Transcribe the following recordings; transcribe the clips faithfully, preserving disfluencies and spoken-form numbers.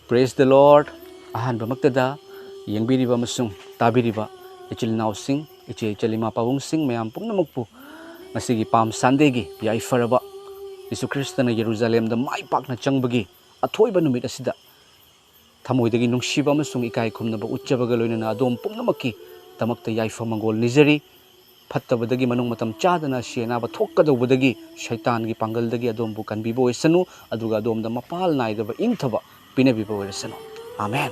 Praise the Lord. ꯑꯍꯥꯟꯕꯃꯛꯇꯗ ꯌꯦꯡꯕꯤꯔꯤꯕ ꯑꯃꯁꯨꯡ ꯇꯥꯕꯤꯔꯤꯕ ꯏꯆꯤꯜ ꯏꯅꯥꯎꯁꯤꯡ, ꯏꯆꯦ ꯏꯆꯜ, ꯏꯃꯥ ꯄꯥꯕꯨꯡꯁꯤꯡ ꯃꯌꯥꯝ ꯄꯨꯝꯅꯃꯛꯄꯨ ꯉꯁꯤꯒꯤ Palm Sundayꯒꯤ ꯌꯥꯏꯐꯔꯕ ꯌꯤꯁꯨ ꯈ꯭ꯔꯤꯁꯇꯅ ꯌꯦꯔꯨꯖꯥꯂꯦꯝꯗ ꯃꯥꯏ ꯄꯥꯛꯅ ꯆꯪꯕꯒꯤ ꯑꯊꯣꯏꯕ ꯅꯨꯃꯤꯠ ꯑꯁꯤꯗ ꯊꯃꯣꯏꯗꯒꯤ ꯅꯨꯡꯁꯤꯕ ꯑꯃꯁꯨꯡ ꯏꯀꯥꯏ ꯈꯨꯝꯅꯕ ꯎꯠꯆꯕꯒ ꯂꯣꯏꯅꯅ ꯑꯗꯣꯝ ꯄꯨꯝꯅꯃꯛꯀꯤ ꯗꯃꯛꯇ ꯌꯥꯏꯐ ꯃꯪꯒꯣꯜ ꯅꯤꯖꯔꯤ꯫ ꯐꯠꯇꯕꯗꯒꯤ ꯃꯅꯨꯡ ꯃꯇꯝ ꯆꯥꯗꯅ ꯑꯁꯤ ꯑꯅꯥꯕ ꯊꯣꯛꯀꯗꯧꯕꯗꯒꯤ ꯁꯩꯇꯥꯟꯒꯤ ꯄꯥꯡꯒꯜꯗꯒꯤ ꯑꯗꯣꯝꯕꯨ ꯀꯟꯕꯤꯕ ꯑꯣꯏꯁꯅꯨ, ꯑꯗꯨꯒ ꯑꯗꯣꯝꯗ ꯃꯄꯥꯜ ꯅꯥꯏꯗꯕ ꯏꯪꯊꯕ ꯄꯤꯅꯕꯤꯕ ꯑꯣꯏꯔꯁꯅꯨ꯫ ꯑꯃꯦꯟ꯫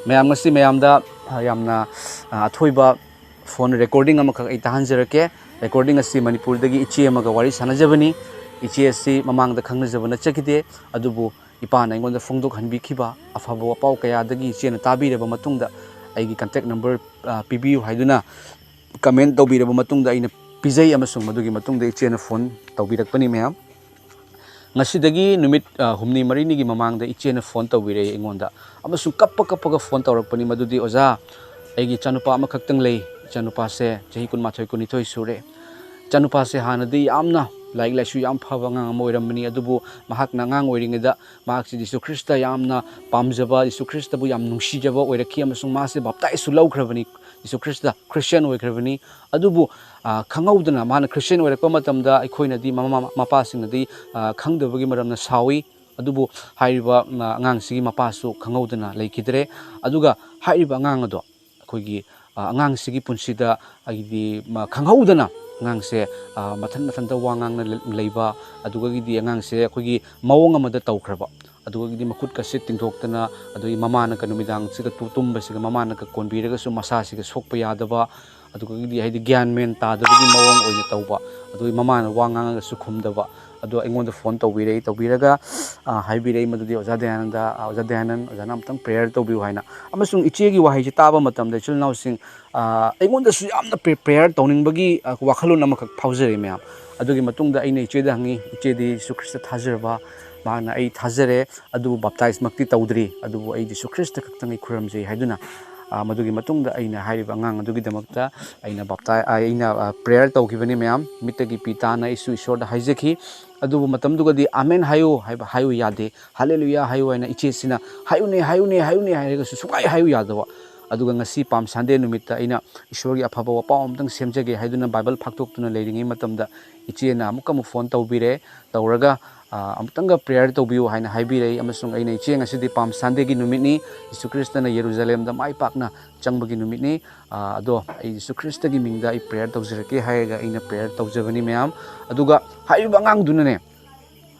ꯃꯌꯥꯝ, ꯉꯁꯤ ꯃꯌꯥꯝꯗ, ꯑ, ꯌꯥꯝꯅ, ꯑ, ꯑꯊꯣꯏꯕ phone recording ꯑꯃꯈꯛ ꯑꯩ ꯇꯥꯍꯟꯖꯔꯛꯀꯦ꯫ Recording ꯑꯁꯤ ꯃꯅꯤꯄꯨꯔꯗꯒꯤ ꯏꯆꯦ ꯑꯃꯒ ꯋꯥꯔꯤ ꯁꯥꯟꯅꯖꯕꯅꯤ꯫ ꯏꯆꯦ ꯑꯁꯤ ꯃꯃꯥꯡꯗ ꯈꯪꯅꯖꯕ ꯅꯠꯆꯈꯤꯗꯦ, ꯑꯗꯨꯕꯨ ꯏꯄꯥꯅ ꯑꯩꯉꯣꯟꯗ ꯐꯣꯡꯗꯣꯛꯍꯟꯕꯤꯈꯤꯕ ꯑꯐꯕ ꯋꯥꯄꯥꯎ ꯀꯌꯥꯗꯒꯤ ꯏꯆꯦꯅ ꯇꯥꯕꯤꯔꯕ ꯃꯇꯨꯡꯗ ꯑꯩꯒꯤ contact number, ꯑ, ꯄꯤꯕꯤꯌꯨ ꯍꯥꯏꯗꯨꯅ comment ꯇꯧꯕꯤꯔꯕ ꯃꯇꯨꯡꯗ ꯑꯩꯅ ꯄꯤꯖꯩ, ꯑꯃꯁꯨꯡ ꯃꯗꯨꯒꯤ ꯃꯇꯨꯡꯗ ꯏꯆꯦꯅ phone ꯇꯧꯕꯤꯔꯛꯄꯅꯤ ꯃꯌꯥꯝ꯫ ꯉꯁꯤꯗꯒꯤ ꯅꯨꯃꯤꯠ, ꯑ, ꯍꯨꯝꯅꯤ ꯃꯔꯤꯅꯤꯒꯤ ꯃꯃꯥꯡꯗ ꯏꯆꯦꯅ phone ꯇꯧꯕꯤꯔꯛꯑꯦ ꯑꯩꯉꯣꯟꯗ, ꯑꯃꯁꯨꯡ ꯀꯞꯄ ꯀꯞꯄꯒ phone ꯇꯧꯔꯛꯄꯅꯤ꯫ ꯃꯗꯨꯗꯤ, "ꯑꯣꯖꯥ, ꯑꯩꯒꯤ ꯏꯆꯥꯅꯨꯄꯥ ꯑꯃꯈꯛꯇꯪ ꯂꯩ꯫ ꯏꯆꯥꯅꯨꯄꯥꯁꯦ ꯆꯍꯤ ꯀꯨꯟꯃꯥꯊꯣꯏ, ꯀꯨꯟꯅꯤꯊꯣꯏ ꯁꯨꯔꯦ꯫ ꯏꯆꯥꯅꯨꯄꯥꯁꯦ ꯍꯥꯟꯅꯗꯤ ꯌꯥꯝꯅ ꯂꯥꯏꯔꯤꯛ ꯂꯥꯏꯁꯨ ꯌꯥꯝ ꯐꯕ ꯑꯉꯥꯡ ꯑꯃ ꯑꯣꯏꯔꯝꯕꯅꯤ, ꯑꯗꯨꯕꯨ ꯃꯍꯥꯛꯅ ꯑꯉꯥꯡ ꯑꯣꯏꯔꯤꯉꯩꯗ ꯃꯍꯥꯛꯁꯤ ꯖꯤꯁꯨ ꯈ꯭ꯔꯤꯁꯇ ꯌꯥꯝꯅ ꯄꯥꯝꯖꯕ, ꯖꯤꯁꯨ ꯈ꯭ꯔꯤꯁꯇꯕꯨ ꯌꯥꯝ ꯅꯨꯡꯁꯤꯖꯕ ꯑꯣꯏꯔꯛꯈꯤ, ꯑꯃꯁꯨꯡ ꯃꯥꯁꯦ ꯕꯥꯞꯇꯥꯏꯖꯁꯨ ꯂꯧꯈ꯭ꯔꯕꯅꯤ꯫ Jesus Christ Christian ꯑꯣꯏꯈ꯭ꯔꯕꯅꯤ꯫ ꯑꯗꯨꯕꯨ, ꯑ, ꯈꯪꯍꯧꯗꯅ ꯃꯥꯅ Christian ꯑꯣꯏꯔꯛꯄ ꯃꯇꯝꯗ ꯑꯩꯈꯣꯏꯅꯗꯤ, ꯃꯃꯥ ꯃꯄꯥꯁꯤꯡꯅꯗꯤ, ꯑ, ꯈꯪꯗꯕꯒꯤ ꯃꯔꯝꯅ ꯁꯥꯎꯏ꯫ ꯑꯗꯨꯕꯨ ꯍꯥꯏꯔꯤꯕ, ꯑ, ꯑꯉꯥꯡꯁꯤꯒꯤ ꯃꯄꯥꯁꯨ ꯈꯪꯍꯧꯗꯅ ꯂꯩꯈꯤꯗ꯭ꯔꯦ꯫ ꯑꯗꯨꯒ ꯍꯥꯏꯔꯤꯕ ꯑꯉꯥꯡ ꯑꯗꯣ ꯑꯩꯈꯣꯏꯒꯤ, ꯑ, ꯑꯉꯥꯡꯁꯤꯒꯤ ꯄꯨꯟꯁꯤꯗ ꯍꯥꯏꯗꯤ ꯃ-, ꯈꯪꯍꯧꯗꯅ ꯑꯉꯥꯡꯁꯦ, ꯑ, ꯃꯊꯟ ꯃꯊꯟꯇ ꯋꯥ ꯉꯥꯡꯅ ꯂ-, ꯂꯩꯕ, ꯑꯗꯨꯗꯒꯤꯗꯤ ꯑꯉꯥꯡꯁꯦ ꯑꯩꯈꯣꯏꯒꯤ ꯃꯑꯣꯡ ꯑꯃꯗ ꯇꯧꯈ꯭ꯔꯕ, ꯑꯗꯨꯗꯒꯤꯗꯤ ꯃꯈꯨꯠꯀꯁꯦ ꯇꯤꯡꯊꯣꯛꯇꯅ, ꯑꯗꯨꯗꯒꯤ ꯃꯃꯥꯅꯒ ꯅꯨꯃꯤꯗꯥꯡꯁꯤꯗ ꯇꯨ-, ꯇꯨꯝꯕꯁꯤꯒ ꯃꯃꯥꯅꯒ ꯀꯣꯟꯕꯤꯔꯒꯁꯨ ꯃꯁꯥꯁꯤꯒ ꯁꯣꯛꯄ ꯌꯥꯗꯕ, ꯑꯗꯨꯗꯒꯤꯗꯤ ꯍꯥꯏꯗꯤ ꯒ꯭ꯌꯥꯟ ꯃꯦꯟ ꯇꯥꯗꯕꯒꯤ ꯃꯑꯣꯡ ꯑꯣꯏꯅ ꯇꯧꯕ, ꯑꯗꯨꯗꯒꯤ ꯃꯃꯥꯅ ꯋꯥ ꯉꯥꯡꯉꯒꯁꯨ ꯈꯨꯝꯗꯕ꯫ ꯑꯗꯣ ꯑꯩꯉꯣꯟꯗ phone ꯇꯧꯕꯤꯔꯛꯏ, ꯇꯧꯕꯤꯔꯒ, ꯑ, ꯍꯥꯏꯕꯤꯔꯛꯏ ꯃꯗꯨꯗꯤ, "ꯑꯣꯖꯥ ꯗꯌꯥꯅꯟꯗ, ꯑ, ꯑꯣꯖꯥ ꯗꯌꯥꯅꯟ, ꯑꯣꯖꯥꯅ ꯑꯃꯨꯛꯇꯪ prayer ꯇꯧꯕꯤꯌꯨ" ꯍꯥꯏꯅ꯫ ꯑꯃꯁꯨꯡ ꯏꯆꯦꯒꯤ ꯋꯥꯍꯩꯁꯤ ꯇꯥꯕ ꯃꯇꯝꯗ, ꯏꯆꯤꯜ ꯏꯅꯥꯎꯁꯤꯡ, ꯑ, ꯑꯩꯉꯣꯟꯗꯁꯨ ꯌꯥꯝꯅ ꯄ꯭ꯔꯦ-, prayer ꯇꯧꯅꯤꯡꯕꯒꯤ, ꯑ, ꯋꯥꯈꯜꯂꯣꯟ ꯑꯃꯈꯛ ꯐꯥꯎꯖꯔꯦ ꯃꯌꯥꯝ꯫ ꯑꯗꯨꯒꯤ ꯃꯇꯨꯡꯗ ꯑꯩꯅ ꯏꯆꯦꯗ ꯍꯪꯉꯤ, "ꯏꯆꯦꯗꯤ ꯖꯤꯁꯨ ꯈ꯭ꯔꯤꯁꯇ ꯊꯥꯖꯔꯕ?" ꯃꯍꯥꯛꯅ, "ꯑꯩ ꯊꯥꯖꯔꯦ, ꯑꯗꯨꯕꯨ ꯕꯥꯞꯇꯥꯏꯖꯃꯛꯇꯤ ꯇꯧꯗ꯭ꯔꯤ, ꯑꯗꯨꯕꯨ ꯑꯩ ꯖꯤꯁꯨ ꯈ꯭ꯔꯤꯁꯇ ꯈꯛꯇꯪ ꯑꯩ ꯈꯨꯔꯨꯝꯖꯩ" ꯍꯥꯏꯗꯨꯅ, ꯑ, ꯃꯗꯨꯒꯤ ꯃꯇꯨꯡꯗ ꯑꯩꯅ ꯍꯥꯏꯔꯤꯕ ꯑꯉꯥꯡ ꯑꯗꯨꯒꯤꯗꯃꯛꯇ ꯑꯩꯅ baptize, ꯑ, ꯑꯩꯅ, ꯑ, prayer ꯇꯧꯈꯤꯕꯅꯤ ꯃꯌꯥꯝ꯫ ꯃꯤꯠꯇꯒꯤ ꯄꯤ ꯇꯥꯅ ꯑꯩꯁꯨ ꯏꯁꯣꯔꯗ ꯍꯥꯏꯖꯈꯤ꯫ ꯑꯗꯨꯕꯨ ꯃꯇꯝꯗꯨꯒꯗꯤ "ꯑꯃꯦꯟ ꯍꯥꯏꯌꯨ" ꯍꯥꯏꯕ ꯍꯥꯏꯌꯨ ꯌꯥꯗꯦ, "ꯍꯜꯂꯦꯂꯨꯌꯥ ꯍꯥꯏꯌꯨ" ꯍꯥꯏꯅ ꯏꯆꯦꯁꯤꯅ "ꯍꯥꯏꯌꯨꯅꯦ, ꯍꯥꯏꯌꯨꯅꯦ, ꯍꯥꯏꯌꯨꯅꯦ" ꯍꯥꯏꯔꯒꯁꯨ ꯁꯨꯡꯍꯥꯏ ꯍꯥꯏꯌꯨ ꯌꯥꯗꯕ꯫ ꯑꯗꯨꯒ ꯉꯁꯤ Palm Sunday ꯅꯨꯃꯤꯠꯇ ꯑꯩꯅ ꯏꯁꯣꯔꯒꯤ ꯑꯐꯕ ꯋꯥꯄꯥꯎ ꯑꯃꯇꯪ ꯁꯦꯝꯖꯒꯦ ꯍꯥꯏꯗꯨꯅ ꯕꯥꯏꯕꯜ ꯐꯥꯛꯇꯣꯛꯇꯨꯅ ꯂꯩꯔꯤꯉꯩ ꯃꯇꯝꯗ ꯏꯆꯦꯅ ꯑꯃꯨꯛꯀ ꯑꯃꯨꯛ phone ꯇꯧꯕꯤꯔꯦ꯫ ꯇꯧꯔꯒ, ꯑ, "ꯑꯃꯨꯛꯇꯪꯒ prayer ꯇꯧꯕꯤꯌꯨ" ꯍꯥꯏꯅ ꯍꯥꯏꯕꯤꯔꯛꯏ꯫ ꯑꯃꯁꯨꯡ ꯑꯩꯅ, "ꯏꯆꯦ, ꯉꯁꯤꯗꯤ Palm Sundayꯒꯤ ꯅꯨꯃꯤꯠꯅꯤ, ꯖꯤꯁꯨ ꯈ꯭ꯔꯤꯁꯇꯅ ꯌꯦꯔꯨꯖꯂꯦꯝꯗ ꯃꯥꯏ ꯄꯥꯛꯅ ꯆꯪꯕꯒꯤ ꯅꯨꯃꯤꯠꯅꯤ꯫ ꯑ, ꯑꯗꯣ ꯑꯩ ꯖꯤꯁꯨ ꯈ꯭ꯔꯤꯁꯇꯒꯤ ꯃꯤꯡꯗ ꯑꯩ prayer ꯇꯧꯖꯔꯛꯀꯦ" ꯍꯥꯏꯔꯒ ꯑꯩꯅ prayer ꯇꯧꯖꯕꯅꯤ ꯃꯌꯥꯝ꯫ ꯑꯗꯨꯒ ꯍꯥꯏꯔꯤꯕ ꯑꯉꯥꯡꯗꯨꯅꯅꯦ,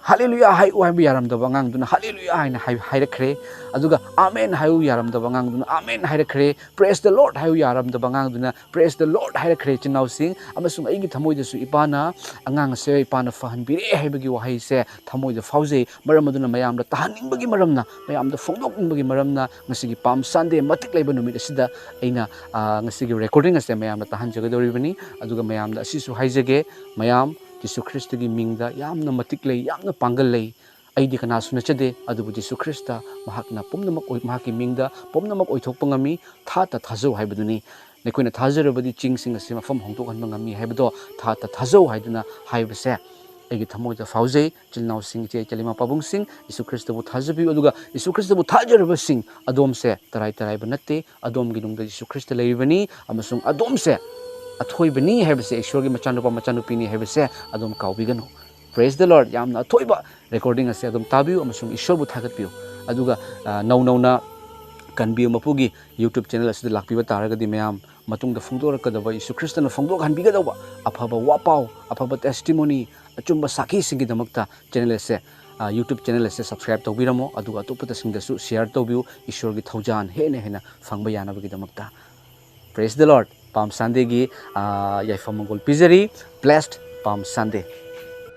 "ꯍꯜꯂꯦꯂꯨꯌꯥ ꯍꯥꯏꯌꯨ" ꯍꯥꯏꯕ ꯌꯥꯔꯝꯗꯕ ꯑꯉꯥꯡꯗꯨꯅ "ꯍꯜꯂꯦꯂꯨꯌꯥ" ꯍꯥꯏꯅ ꯍꯥꯏ-, ꯍꯥꯏꯔꯛꯈ꯭ꯔꯦ꯫ ꯑꯗꯨꯒ "ꯑꯃꯦꯟ" ꯍꯥꯏꯌꯨ ꯌꯥꯔꯝꯗꯕ ꯑꯉꯥꯡꯗꯨꯅ "ꯑꯃꯦꯟ" ꯍꯥꯏꯔꯛꯈ꯭ꯔꯦ꯫ "Praise the Lord" ꯍꯥꯏꯌꯨ ꯌꯥꯔꯝꯗꯕ ꯑꯉꯥꯡꯗꯨꯅ "Praise the Lord" ꯍꯥꯏꯔꯛꯈ꯭ꯔꯦ, ꯏꯆꯤꯟ ꯏꯅꯥꯎꯁꯤꯡ꯫ ꯑꯃꯁꯨꯡ ꯑꯩꯒꯤ ꯊꯃꯣꯏꯗꯁꯨ ꯏꯄꯥꯅ, ꯑꯉꯥꯡ ꯑꯁꯦ ꯏꯄꯥꯅ ꯐꯍꯟꯕꯤꯔꯦ ꯍꯥꯏꯕꯒꯤ ꯋꯥꯍꯩꯁꯦ ꯊꯃꯣꯏꯗ ꯐꯥꯎꯖꯩ꯫ ꯃꯔꯝ ꯑꯗꯨꯅ ꯃꯌꯥꯝꯗ ꯇꯥꯍꯟꯅꯤꯡꯕꯒꯤ ꯃꯔꯝꯅ, ꯃꯌꯥꯝꯗ ꯐꯣꯡꯗꯣꯛꯅꯤꯡꯕꯒꯤ ꯃꯔꯝꯅ ꯉꯁꯤꯒꯤ Palm Sunday ꯃꯇꯤꯛ ꯂꯩꯕ ꯅꯨꯃꯤꯠ ꯑꯁꯤꯗ ꯑꯩꯅ, ꯑ, ꯉꯁꯤꯒꯤ recording ꯑꯁꯦ ꯃꯌꯥꯝꯗ ꯇꯥꯍꯟꯖꯒꯗꯧꯔꯤꯕꯅꯤ꯫ ꯑꯗꯨꯒ ꯃꯌꯥꯝꯗ ꯑꯁꯤꯁꯨ ꯍꯥꯏꯖꯒꯦ, ꯃꯌꯥꯝ, ꯖꯤꯁꯨ ꯈ꯭ꯔꯤꯁꯇꯒꯤ ꯃꯤꯡꯗ ꯌꯥꯝꯅ ꯃꯇꯤꯛ ꯂꯩ, ꯌꯥꯝꯅ ꯄꯥꯡꯒꯜ ꯂꯩ꯫ ꯑꯩꯗꯤ ꯀꯅꯥꯁꯨ ꯅꯠꯆꯗꯦ, ꯑꯗꯨꯕꯨ ꯖꯤꯁꯨ ꯈ꯭ꯔꯤꯁꯇ ꯃꯍꯥꯛꯅ ꯄꯨꯝꯅꯃꯛ ꯑꯣꯏ-, ꯃꯍꯥꯛꯀꯤ ꯃꯤꯡꯗ ꯄꯨꯝꯅꯃꯛ ꯑꯣꯏꯊꯣꯛꯄ ꯉꯝꯃꯤ꯫ ꯊꯥꯗ ꯊꯥꯖꯧ ꯍꯥꯏꯕꯗꯨꯅꯤ꯫ ꯅꯈꯣꯏꯅ ꯊꯥꯖꯔꯕꯗꯤ ꯆꯤꯡꯁꯤꯡ ꯑꯁꯤ ꯃꯐꯝ ꯍꯣꯡꯗꯣꯛꯍꯟꯕ ꯉꯝꯃꯤ ꯍꯥꯏꯕꯗꯣ ꯊꯥꯗ ꯊꯥꯖꯧ ꯍꯥꯏꯗꯨꯅ ꯍꯥꯏꯕꯁꯦ ꯑꯩꯒꯤ ꯊꯃꯣꯏꯗ ꯐꯥꯎꯖꯩ꯫ ꯏꯆꯤꯜ ꯏꯅꯥꯎꯁꯤꯡ, ꯏꯆꯦ ꯏꯆꯜ, ꯏꯃꯥ ꯄꯥꯕꯨꯡꯁꯤꯡ, ꯖꯤꯁꯨ ꯈ꯭ꯔꯤꯁꯇꯕꯨ ꯊꯥꯖꯕꯤꯌꯨ, ꯑꯗꯨꯒ ꯖꯤꯁꯨ ꯈ꯭ꯔꯤꯁꯇꯕꯨ ꯊꯥꯖꯔꯕꯁꯤꯡ ꯑꯗꯣꯝꯁꯦ ꯇꯔꯥꯏ ꯇꯔꯥꯏꯕ ꯅꯠꯇꯦ꯫ ꯑꯗꯣꯝꯒꯤ ꯅꯨꯡꯗ ꯖꯤꯁꯨ ꯈ꯭ꯔꯤꯁꯇ ꯂꯩꯔꯤꯕꯅꯤ, ꯑꯃꯁꯨꯡ ꯑꯗꯣꯝꯁꯦ ꯑꯊꯣꯏꯕꯅꯤ ꯍꯥꯏꯕꯁꯦ, ꯏꯁꯣꯔꯒꯤ ꯃꯆꯥꯅꯨꯄꯥ ꯃꯆꯥꯅꯨꯄꯤꯅꯤ ꯍꯥꯏꯕꯁꯦ ꯑꯗꯣꯝ ꯀꯥꯎꯕꯤꯒꯅꯨ꯫ Praise the Lord! ꯌꯥꯝꯅ ꯑꯊꯣꯏꯕ recording ꯑꯁꯦ ꯑꯗꯨꯝ ꯇꯥꯕꯤꯌꯨ ꯑꯃꯁꯨꯡ ꯏꯁꯣꯔꯕꯨ ꯊꯥꯒꯠꯄꯤꯌꯨ꯫ ꯑꯗꯨꯒ, ꯑ, ꯅꯧ ꯅꯧꯅ ꯀꯟꯕꯤꯌꯨ ꯃꯄꯨꯒꯤ YouTube channel ꯑꯁꯤꯗ ꯂꯥꯛꯄꯤꯕ ꯇꯥꯔꯒꯗꯤ ꯃꯌꯥꯝ ꯃꯇꯨꯡꯗ ꯐꯣꯡꯗꯣꯔꯛꯀꯗꯕ ꯌꯤꯁꯨ ꯈ꯭ꯔꯤꯁꯇꯅ ꯐꯣꯡꯗꯣꯛꯍꯟꯕꯤꯒꯗꯧꯕ ꯑꯐꯕ ꯋꯥꯄꯥꯎ, ꯑꯐꯕ testimony, ꯑꯆꯨꯝꯕ ꯁꯥꯈꯤꯁꯤꯡꯒꯤꯗꯃꯛꯇ channel ꯑꯁꯦ, ꯑ, YouTube channel ꯑꯁꯦ subscribe ꯇꯧꯕꯤꯔꯝꯃꯣ, ꯑꯗꯨꯒ ꯑꯇꯣꯞꯄꯁꯤꯡꯗꯁꯨ share ꯇꯧꯕꯤꯌꯨ, ꯏꯁꯣꯔꯒꯤ ꯊꯧꯖꯥꯜ ꯍꯦꯟꯅ ꯍꯦꯟꯅ ꯐꯪꯕ ꯌꯥꯅꯕꯒꯤꯗꯃꯛꯇ꯫ Praise the Lord! Palm Sundayꯒꯤ, ꯑ, ꯌꯥꯏꯐ ꯃꯪꯒꯣꯜ ꯄꯤꯖꯔꯤ꯫ Blessed Palm Sunday!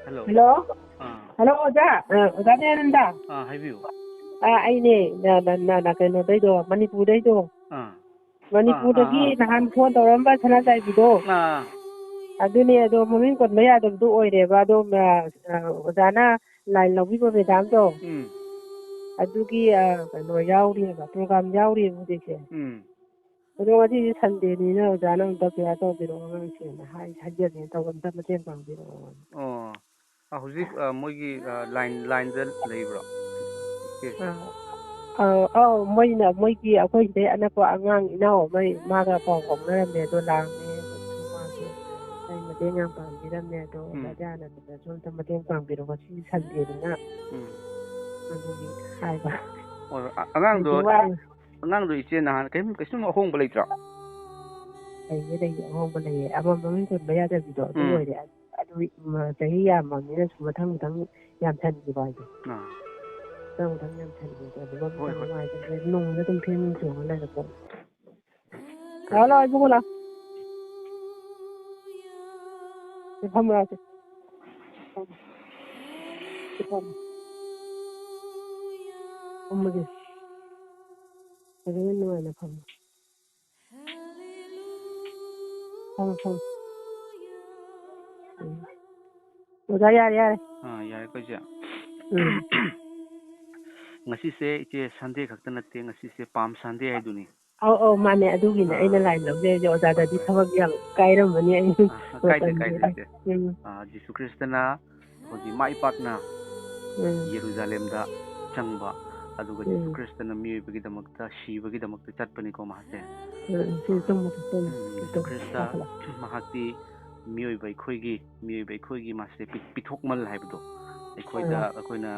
Hello. Hello. ꯑꯥ꯫ ꯍꯜꯂꯣ, ꯑꯣꯖꯥ꯫ ꯑ, ꯑꯣꯖꯥ ꯗꯌꯥꯅꯟꯗ꯫ ꯑꯥ, ꯍꯥꯏꯕꯤꯌꯨ꯫ ꯑ, ꯑꯩꯅꯦ, ꯅ-, ꯅ-, ꯅ-, ꯅ-, ꯀꯩꯅꯣꯗꯩꯗꯣ, ꯃꯅꯤꯄꯨꯔꯗꯩꯗꯣ꯫ ꯑꯥ꯫ ꯃꯅꯤꯄꯨꯔꯗꯒꯤ ꯑꯥ, ꯑꯥ, ꯑꯥ꯫ ꯅꯍꯥꯟ phone ꯇꯧꯔꯝꯕ ꯁꯅꯥꯆꯥꯏꯕꯤꯗꯣ꯫ ꯑꯥ꯫ ꯑꯗꯨꯅꯦ, ꯑꯗꯣ ꯃꯃꯤꯡ ꯄꯟꯕ ꯌꯥꯗꯕꯗꯣ ꯑꯣꯏꯔꯦꯕ꯫ ꯑꯗꯣ, ꯑ, ꯑ, ꯑꯣꯖꯥꯅ line ꯂꯧꯕꯤꯕ madamꯗꯣ꯫ ꯎꯝ꯫ ꯑꯗꯨꯒꯤ, ꯑ, ꯀꯩꯅꯣ ꯌꯥꯎꯔꯤꯑꯕ, program ꯌꯥꯎꯔꯤꯑꯕ ꯍꯧꯖꯤꯛꯁꯦ꯫ ꯎꯝ꯫ ꯑꯗꯣ ꯉꯁꯤꯗꯤ ꯁꯟꯗꯦꯅꯤꯅ ꯑꯣꯖꯥꯅ ꯑꯝꯇ ꯄ꯭ꯔꯦꯌꯔ ꯇꯧꯕꯤꯔꯛꯑꯣ, ꯑꯉꯥꯡꯁꯤꯡꯅ ꯍꯥꯏ-, ꯍꯥꯏꯖꯕꯅꯦ, ꯇꯧꯕ ꯑꯝꯇ ꯃꯇꯦꯡ ꯄꯥꯡꯕꯤꯔꯛꯑꯣ꯫ ꯑꯣ꯫ ꯑ, ꯍꯧꯖꯤꯛ, ꯑ, ꯃꯣꯏꯒꯤ, ꯑ, ꯂꯥꯏꯟ, ꯂꯥꯏꯟꯗ ꯂꯩꯕ꯭ꯔꯣ? ꯏꯆꯦ꯫ ꯑ, ꯑ, ꯑꯧ, ꯃꯣꯏꯅ, ꯃꯣꯏꯒꯤ, ꯑꯩꯈꯣꯏ ꯁꯤꯗꯩ ꯑꯅꯛꯄ ꯑꯉꯥꯡ ꯏꯅꯥꯎ ꯑꯃ ꯃꯥꯒ ꯄꯥꯎ ꯐꯥꯎꯅꯔꯝꯃꯦ, ꯑꯗꯣ ꯂꯥꯛꯑꯝꯃꯦ꯫ ꯑꯗꯣ ꯃꯥꯁꯨ ꯑꯩ ꯃꯇꯦꯡ ꯌꯥꯝ ꯄꯥꯡꯕꯤꯔꯝꯃꯦ꯫ ꯑꯗꯣ ꯎꯝ꯫ ꯑꯣꯖꯥ ꯗꯌꯥꯅꯟꯗꯅꯁꯨ ꯑꯝꯇ ꯃꯇꯦꯡ ꯄꯥꯡꯕꯤꯔꯣ, ꯉꯁꯤ ꯁꯟꯗꯦꯅꯤꯅ꯫ ꯎꯝ꯫ ꯑꯗꯨꯒꯤ ꯍꯥꯏꯕ꯫ ꯍꯣꯏ, ꯍꯣꯏ꯫ ꯑ-, ꯑꯉꯥꯡꯗꯣ, ꯑꯩꯁꯨ ꯋꯥꯅ ꯑꯉꯥꯡꯗꯣ ꯏꯆꯦ ꯅꯍꯥꯟ ꯀꯩꯝ, ꯀꯩꯁꯨꯝ ꯑꯍꯣꯡꯕ ꯂꯩꯇ꯭ꯔꯣ? ꯂꯩꯌꯦ, ꯂꯩꯌꯦ, ꯑꯍꯣꯡꯕ ꯂꯩꯌꯦ꯫ ꯑꯃꯃꯝ ꯊꯝꯕ ꯌꯥꯗꯕꯤꯗꯣ, ꯑꯗꯨ ꯎꯝ꯫ ꯑꯣꯏꯔꯦ꯫ ꯑꯗꯨ, ꯎꯝ, ꯆꯍꯤ ꯌꯥꯝꯃꯕꯅꯤꯅ ꯁꯨꯝ ꯃꯊꯪ ꯃꯊꯪ ꯌꯥꯝꯁꯟꯈꯤꯕ ꯍꯥꯏꯗꯣ꯫ ꯑꯥ꯫ ꯃꯊꯪ ꯃꯊꯪ ꯌꯥꯝꯁꯟꯈꯤꯕꯗꯣ ꯑꯗꯨꯝ ꯍꯣꯏ, ꯍꯣꯏ꯫ ꯅꯨꯡꯉꯥꯏꯇꯕꯅꯦ꯫ ꯅꯨꯡꯗ ꯑꯗꯨꯝ ꯐꯤꯂꯝ ꯌꯦꯡꯉ ꯂꯩꯔꯕꯣ꯫ ꯂꯥꯛꯑꯣ, ꯂꯥꯛꯑꯣ, ꯏꯕꯨꯡꯉꯣ, ꯂꯥꯛꯑꯣ꯫ ꯁꯤ ꯐꯝꯃꯨ ꯂꯥꯛꯑꯣ, ꯁꯤ꯫ ꯁꯤ ꯐꯝꯃꯨ꯫ ꯐꯝꯃꯒꯦ꯫ ꯐꯖꯅ ꯅꯨꯡꯉꯥꯏꯅ ꯐꯝꯃꯨ꯫ ꯐꯝꯃꯨ, ꯐꯝꯃꯨ꯫ ꯎꯝ꯫ ꯑꯣꯖꯥ, ꯌꯥꯔꯦ, ꯌꯥꯔꯦ꯫ ꯑꯥ, ꯌꯥꯔꯦꯀꯣ, ꯏꯆꯦ? ꯎꯝ꯫ ꯉꯁꯤꯁꯦ, ꯏꯆꯦ, ꯁꯟꯗꯦ ꯈꯛꯇ ꯅꯠꯇꯦ, ꯉꯁꯤꯁꯦ ꯄꯥꯝ ꯁꯟꯗꯦ ꯍꯥꯏꯗꯨꯅꯤ꯫ ꯑꯧ, ꯑꯧ, ꯃꯥꯅꯦ, ꯑꯗꯨꯒꯤꯅꯦ ꯑꯩꯅ ꯑꯥ꯫ ꯂꯥꯏꯟ ꯂꯧꯖꯔꯤꯁꯦ꯫ ꯑꯣꯖꯥꯗꯗꯤ ꯍꯣꯏ, ꯍꯣꯏ꯫ ꯊꯕꯛ ꯌꯥꯝ ꯀꯥꯏꯔꯝꯃꯅꯤ ꯑꯩ ꯑꯥ, ꯀꯥꯏꯗꯦ, ꯃꯇꯝꯁꯦ꯫ ꯀꯥꯏꯗꯦ, ꯏꯆꯦ꯫ ꯎꯝ꯫ ꯑꯥ, ꯖꯤꯁꯨ ꯈ꯭ꯔꯤꯁꯇꯅ ꯍꯧꯖꯤꯛ ꯃꯥꯏ ꯄꯥꯛꯅ ꯎꯝ꯫ ꯌꯦꯔꯨꯖꯥꯂꯦꯝꯗ ꯆꯪꯕ, ꯑꯗꯨꯒ ꯖꯤꯁꯨ ꯎꯝ꯫ ꯈ꯭ꯔꯤꯁꯇꯅ ꯃꯤꯑꯣꯏꯕꯒꯤꯗꯃꯛꯇ ꯁꯤꯕꯒꯤꯗꯃꯛꯇ ꯆꯠꯄꯅꯤꯀꯣ ꯃꯍꯥꯛꯁꯦ꯫ ꯎꯝ, ꯎꯝ, ꯁꯤ ꯆꯨꯝꯃꯦ, ꯆꯨꯝꯃꯦ꯫ ꯎꯝ, ꯖꯤꯁꯨ ꯆꯨꯝꯃꯦ꯫ ꯈ꯭ꯔꯤꯁꯇ ꯇꯥꯈꯠꯂꯣ꯫ ꯃꯍꯥꯛꯇꯤ ꯃꯤꯑꯣꯏꯕ ꯑꯩꯈꯣꯏꯒꯤ, ꯃꯤꯑꯣꯏꯕ ꯑꯩꯈꯣꯏꯒꯤ ꯃꯥꯁꯦ ꯄꯤ-, ꯄꯤꯊꯣꯛꯃꯜ ꯍꯥꯏꯕꯗꯣ, ꯑꯩꯈꯣꯏꯗ, ꯑꯥ꯫ ꯑꯩꯈꯣꯏꯅ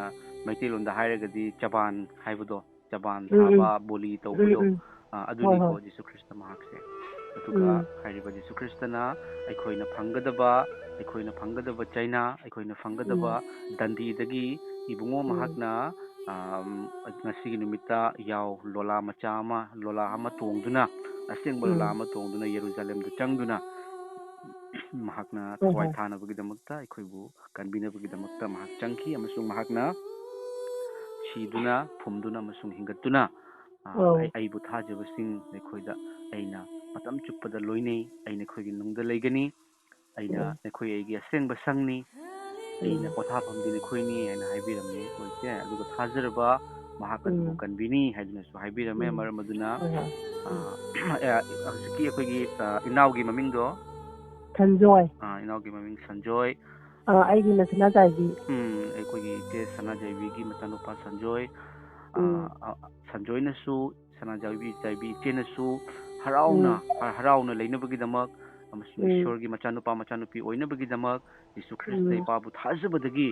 ꯃꯩꯇꯩꯂꯣꯟꯗ ꯍꯥꯏꯔꯒꯗꯤ ꯆꯕꯥꯟ ꯍꯥꯏꯕꯗꯣ, ꯆꯕꯥꯟ ꯎꯝ, ꯎꯝ꯫ ꯊꯥꯕ, ꯕꯣꯂꯤ ꯎꯝ, ꯇꯧꯕꯗꯣ, ꯎꯝ꯫ ꯑꯥ, ꯍꯣꯏ, ꯑꯗꯨꯅꯤꯀꯣ ꯍꯣꯏ꯫ ꯖꯤꯁꯨ ꯈ꯭ꯔꯤꯁꯇ ꯃꯍꯥꯛꯁꯦ꯫ ꯑꯗꯨꯒ ꯎꯝ꯫ ꯍꯥꯏꯔꯤꯕ ꯖꯤꯁꯨ ꯈ꯭ꯔꯤꯁꯇꯅ ꯑꯩꯈꯣꯏꯅ ꯐꯪꯒꯗꯕ, ꯑꯩꯈꯣꯏꯅ ꯐꯪꯒꯗꯕ ꯆꯩꯅꯥ, ꯑꯩꯈꯣꯏꯅ ꯐꯪꯒꯗꯕ ꯎꯝ꯫ ꯗꯟꯗꯤꯗꯒꯤ ꯏꯕꯨꯡꯉꯣ ꯎꯝ꯫ ꯃꯍꯥꯛꯅ, ꯑꯥꯝ, ꯉꯁꯤꯒꯤ ꯅꯨꯃꯤꯠꯇ ꯌꯥꯎ ꯂꯣꯂꯥ ꯃꯆꯥ ꯑꯃ, ꯂꯣꯂꯥ ꯑꯃ ꯇꯣꯡꯗꯨꯅ, ꯑꯁꯦꯡꯕ ꯂꯣꯂꯥ ꯎꯝ꯫ ꯑꯃ ꯇꯣꯡꯗꯨꯅ ꯌꯦꯔꯨꯖꯥꯂꯦꯝꯗ ꯆꯪꯗꯨꯅ ꯃꯍꯥꯛꯅ ꯍꯣꯏ, ꯊꯋꯥꯏ ꯍꯣꯏ꯫ ꯊꯥꯅꯕꯒꯤꯗꯃꯛꯇ, ꯑꯩꯈꯣꯏꯕꯨ ꯀꯟꯕꯤꯅꯕꯒꯤꯗꯃꯛꯇ ꯃꯍꯥꯛ ꯆꯪꯈꯤ, ꯑꯃꯁꯨꯡ ꯃꯍꯥꯛꯅ ꯁꯤꯗꯨꯅ, ꯐꯨꯝꯗꯨꯅ ꯑꯃꯁꯨꯡ ꯍꯤꯡꯒꯠꯇꯨꯅ, ꯑ, ꯑꯧ꯫ ꯑꯩ, ꯑꯩꯕꯨ ꯊꯥꯖꯕꯁꯤꯡ ꯑꯩꯈꯣꯏꯗ ꯑꯩꯅ ꯃꯇꯝ ꯆꯨꯞꯄꯗ ꯂꯣꯏꯅꯩ, ꯑꯩ ꯅꯈꯣꯏꯒꯤ ꯅꯨꯡꯗ ꯂꯩꯒꯅꯤ, ꯑꯩꯅ ꯎꯝ꯫ ꯅꯈꯣꯏ ꯑꯩꯒꯤ ꯑꯁꯦꯡꯕ ꯁꯪꯅꯤ, ꯑꯩꯅ ꯎꯝ꯫ ꯄꯣꯊꯥꯐꯝꯗꯤ ꯅꯈꯣꯏꯅꯤ ꯍꯥꯏꯅ ꯍꯥꯏꯕꯤꯔꯝꯃꯤ ꯑꯩꯈꯣꯏꯁꯦ꯫ ꯑꯗꯨꯒ ꯊꯥꯖꯔꯕ ꯃꯍꯥꯛ ꯑꯗꯨꯕꯨ ꯎꯝ꯫ ꯀꯟꯕꯤꯅꯤ ꯍꯥꯏꯗꯨꯅꯁꯨ ꯍꯥꯏꯕꯤꯔꯝꯃꯦ꯫ ꯎꯝ꯫ ꯃꯔꯝ ꯑꯗꯨꯅ, ꯍꯣꯏ, ꯍꯣꯏ꯫ ꯎꯝ꯫ ꯑ, ꯑ, ꯍꯧꯖꯤꯛꯀꯤ ꯑꯩꯈꯣꯏꯒꯤ, ꯑ, ꯏꯅꯥꯎꯒꯤ ꯃꯃꯤꯡꯗꯣ? ꯁꯟꯖꯣꯏ꯫ ꯑ, ꯏꯅꯥꯎꯒꯤ ꯃꯃꯤꯡ ꯁꯟꯖꯣꯏ꯫ ꯑ, ꯑꯩꯒꯤꯅ ꯁꯅꯥꯖꯥꯏꯕꯤ꯫ ꯎꯝ, ꯑꯩꯈꯣꯏꯒꯤ ꯏꯆꯦ ꯁꯅꯥꯖꯥꯏꯕꯤꯒꯤ ꯃꯆꯥꯅꯨꯄꯥ ꯁꯟꯖꯣꯏ꯫ ꯑ, ꯎꯝ꯫ ꯑ, ꯁꯟꯖꯣꯏꯅꯁꯨ, ꯁꯅꯥꯖꯥꯏꯕꯤ, ꯖꯥꯏꯕꯤ ꯏꯆꯦꯅꯁꯨ ꯍꯔꯥꯎꯅ, ꯎꯝ꯫ ꯍ-, ꯍꯔꯥꯎꯅ ꯂꯩꯅꯕꯒꯤꯗꯃꯛ ꯑꯃꯁꯨꯡ ꯎꯝ꯫ ꯏꯁꯣꯔꯒꯤ ꯃꯆꯥꯅꯨꯄꯥ ꯃꯆꯥꯅꯨꯄꯤ ꯑꯣꯏꯅꯕꯒꯤꯗꯃꯛ ꯖꯤꯁꯨ ꯈ꯭ꯔꯤꯁꯇ ꯎꯝ꯫ ꯏꯄꯥꯕꯨ ꯊꯥꯖꯕꯗꯒꯤ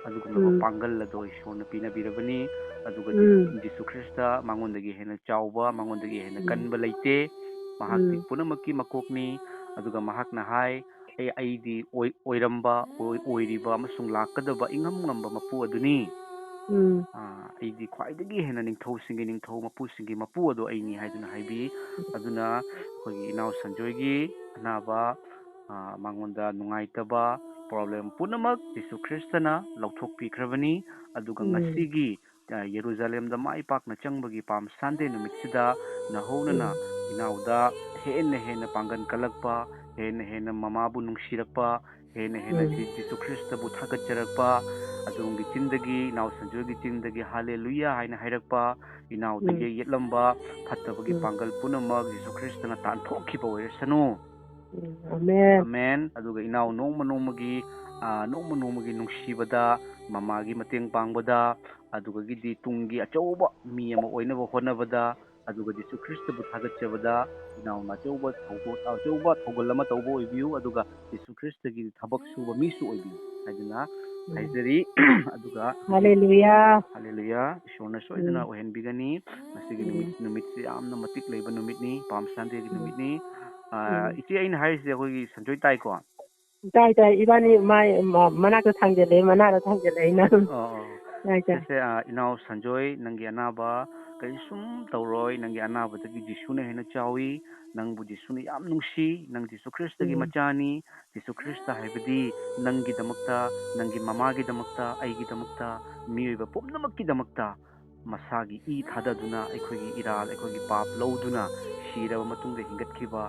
ꯑꯗꯨꯒꯨꯝꯂꯕ ꯎꯝ꯫ ꯄꯥꯡꯒꯜ ꯑꯗꯣ ꯏꯁꯣꯔꯅ ꯄꯤꯅꯕꯤꯔꯕꯅꯤ꯫ ꯑꯗꯨꯒ ꯖꯤ-, ꯎꯝ꯫ ꯖꯤꯁꯨ ꯈ꯭ꯔꯤꯁꯇ ꯃꯉꯣꯟꯗꯒꯤ ꯍꯦꯟꯅ ꯆꯥꯎꯕ, ꯃꯉꯣꯟꯗꯒꯤ ꯍꯦꯟꯅ ꯎꯝ꯫ ꯀꯟꯕ ꯂꯩꯇꯦ꯫ ꯃꯍꯥꯛꯇꯤ ꯎꯝ꯫ ꯄꯨꯝꯅꯃꯛꯀꯤ ꯃꯀꯣꯛꯅꯤ꯫ ꯑꯗꯨꯒ ꯃꯍꯥꯛꯅ ꯍꯥꯏ, "ꯑꯩ, ꯑꯩꯗꯤ ꯑꯣꯏ-, ꯑꯣꯏꯔꯝꯕ, ꯑꯣꯏ-, ꯑꯣꯏꯔꯤꯕ ꯑꯃꯁꯨꯡ ꯂꯥꯛꯀꯗꯕ ꯏꯉꯝ ꯉꯝꯕ ꯃꯄꯨ ꯑꯗꯨꯅꯤ꯫ ꯎꯝ꯫ ꯑ, ꯑꯩꯗꯤ ꯈ꯭ꯋꯥꯏꯗꯒꯤ ꯍꯦꯟꯅ ꯅꯤꯡꯊꯧꯁꯤꯡꯒꯤ ꯅꯤꯡꯊꯧ, ꯃꯄꯨꯁꯤꯡꯒꯤ ꯃꯄꯨ ꯑꯗꯣ ꯑꯩꯅꯤ" ꯍꯥꯏꯗꯨꯅ ꯍꯥꯏꯕꯤ꯫ ꯑꯗꯨꯅ ꯑꯩꯈꯣꯏꯒꯤ ꯏꯅꯥꯎ ꯁꯟꯖꯣꯏꯒꯤ ꯑꯅꯥꯕ, ꯑ, ꯃꯉꯣꯟꯗ ꯅꯨꯡꯉꯥꯏꯇꯕ, problem ꯄꯨꯝꯅꯃꯛ ꯖꯤꯁꯨ ꯈ꯭ꯔꯤꯁꯇꯅ ꯂꯧꯊꯣꯛꯄꯤꯈ꯭ꯔꯕꯅꯤ꯫ ꯑꯗꯨꯒ ꯎꯝ꯫ ꯉꯁꯤꯒꯤ, ꯑ, ꯌꯦꯔꯨꯖꯥꯂꯦꯝꯗ ꯃꯥꯏ ꯄꯥꯛꯅ ꯆꯪꯕꯒꯤ ꯄꯥꯝ ꯁꯟꯗꯦ ꯅꯨꯃꯤꯠꯁꯤꯗ ꯅꯍꯧꯅꯅ ꯎꯝ꯫ ꯏꯅꯥꯎꯗ ꯍꯦꯟꯅ ꯍꯦꯟꯅ ꯄꯥꯡꯒꯜ ꯀꯜꯂꯛꯄ, ꯍꯦꯟꯅ ꯍꯦꯟꯅ ꯃꯃꯥꯕꯨ ꯅꯨꯡꯁꯤꯔꯛꯄ, ꯍꯦꯟꯅ ꯍꯦꯟꯅ ꯎꯝ꯫ ꯖꯤ-, ꯖꯤꯁꯨ ꯈ꯭ꯔꯤꯁꯇꯕꯨ ꯊꯥꯒꯠꯆꯔꯛꯄ, ꯑꯗꯣꯝꯒꯤ ꯆꯤꯟꯗꯒꯤ, ꯏꯅꯥꯎ ꯁꯟꯖꯣꯏꯒꯤ ꯆꯤꯟꯗꯒꯤ "ꯍꯥꯂꯦꯂꯨꯌꯥ" ꯍꯥꯏꯅ ꯍꯥꯏꯔꯛꯄ, ꯏꯅꯥꯎꯗꯒꯤ ꯎꯝ꯫ ꯌꯦꯠꯂꯝꯕ ꯐꯠꯇꯕꯒꯤ ꯎꯝ꯫ ꯄꯥꯡꯒꯜ ꯄꯨꯝꯅꯃꯛ ꯖꯤꯁꯨ ꯈ꯭ꯔꯤꯁꯇꯅ ꯇꯥꯟꯊꯣꯛꯈꯤꯕ ꯑꯣꯏꯔꯁꯅꯨ꯫ ꯎꯝ, ꯑꯃꯦꯟ꯫ ꯑꯃꯦꯟ꯫ ꯑꯗꯨꯒ ꯏꯅꯥꯎ ꯅꯣꯡꯃ ꯅꯣꯡꯃꯒꯤ, ꯑ, ꯅꯣꯡꯃ ꯅꯣꯡꯃꯒꯤ ꯅꯨꯡꯁꯤꯕꯗ, ꯃꯃꯥꯒꯤ ꯃꯇꯦꯡ ꯄꯥꯡꯕꯗ, ꯑꯗꯨꯗꯒꯤꯗꯤ ꯇꯨꯡꯒꯤ ꯑꯆꯧꯕ ꯃꯤ ꯑꯃ ꯑꯣꯏꯅꯕ ꯍꯣꯠꯅꯕꯗ, ꯑꯗꯨꯒ ꯖꯤꯁꯨ ꯈ꯭ꯔꯤꯁꯇꯕꯨ ꯊꯥꯒꯠꯆꯕꯗ, ꯏꯅꯥꯎꯅ ꯑꯆꯧꯕ ꯊꯧꯗꯣꯛ, ꯑꯆꯧꯕ ꯊꯧꯒꯜ ꯑꯃ ꯇꯧꯕ ꯑꯣꯏꯕꯤꯌꯨ, ꯑꯗꯨꯒ ꯖꯤꯁꯨ ꯈ꯭ꯔꯤꯁꯇꯒꯤ ꯊꯕꯛ ꯁꯨꯕ ꯃꯤꯁꯨ ꯑꯣꯏꯕꯤꯌꯨ ꯍꯥꯏꯗꯨꯅ ꯎꯝ꯫ ꯍꯥꯏꯖꯔꯤ꯫ ꯑꯗꯨꯒ ꯍꯥꯂꯦꯂꯨꯌꯥ꯫ ꯍꯥꯂꯦꯂꯨꯌꯥ꯫ ꯏꯁꯣꯔꯅ ꯁꯣꯏꯗꯅ ꯎꯝ꯫ ꯑꯣꯏꯍꯟꯕꯤꯒꯅꯤ꯫ ꯉꯁꯤꯒꯤ ꯎꯝ꯫ ꯅꯨꯃꯤꯠ, ꯅꯨꯃꯤꯠꯁꯤ ꯌꯥꯝꯅ ꯃꯇꯤꯛ ꯂꯩꯕ ꯅꯨꯃꯤꯠꯅꯤ, ꯄꯥꯝ ꯁꯟꯗꯦꯒꯤ ꯎꯝ꯫ ꯅꯨꯃꯤꯠꯅꯤ꯫ ꯑ, ꯎꯝ꯫ ꯏꯆꯦ, ꯑꯩꯅ ꯍꯥꯏꯔꯤꯁꯦ ꯑꯩꯈꯣꯏꯒꯤ ꯁꯟꯖꯣꯏ ꯇꯥꯏꯀꯣ? ꯇꯥꯏ, ꯇꯥꯏ꯫ ꯏꯕꯥꯅꯤ ꯃꯥꯏ, ꯃ-, ꯃꯅꯥꯛꯇ ꯊꯥꯡꯖꯜꯂꯛꯑꯦ, ꯃꯅꯥꯗ ꯊꯥꯡꯖꯜꯂꯛꯑꯦ ꯑꯩꯅ꯫ ꯑꯣ, ꯑꯣ꯫ ꯇꯥꯏ, ꯇꯥꯏ꯫ ꯁꯦ, ꯁꯦ, ꯑ, ꯏꯅꯥꯎ ꯁꯟꯖꯣꯏ, ꯅꯪꯒꯤ ꯑꯅꯥꯕ ꯀꯔꯤꯁꯨꯝ ꯇꯧꯔꯣꯏ꯫ ꯅꯪꯒꯤ ꯑꯅꯥꯕꯗꯒꯤ ꯖꯤꯁꯨꯅ ꯍꯦꯟꯅ ꯆꯥꯎꯏ꯫ ꯅꯪꯕꯨ ꯖꯤꯁꯨꯅ ꯌꯥꯝ ꯅꯨꯡꯁꯤ꯫ ꯅꯪ ꯖꯤꯁꯨ ꯈ꯭ꯔꯤꯁꯇꯒꯤ ꯎꯝ꯫ ꯃꯆꯥꯅꯤ꯫ ꯖꯤꯁꯨ ꯈ꯭ꯔꯤꯁꯇ ꯍꯥꯏꯕꯗꯤ ꯅꯪꯒꯤꯗꯃꯛꯇ, ꯅꯪꯒꯤ ꯃꯃꯥꯒꯤꯗꯃꯛꯇ, ꯑꯩꯒꯤꯗꯃꯛꯇ, ꯃꯤꯑꯣꯏꯕ ꯄꯨꯝꯅꯃꯛꯀꯤꯗꯃꯛꯇ ꯃꯁꯥꯒꯤ ꯏ ꯊꯥꯗꯗꯨꯅ, ꯑꯩꯈꯣꯏꯒꯤ ꯏꯔꯥꯜ, ꯑꯩꯈꯣꯏꯒꯤ ꯄꯥꯞ ꯂꯧꯗꯨꯅ, ꯁꯤꯔꯕ ꯃꯇꯨꯡꯗ ꯍꯤꯡꯒꯠꯈꯤꯕ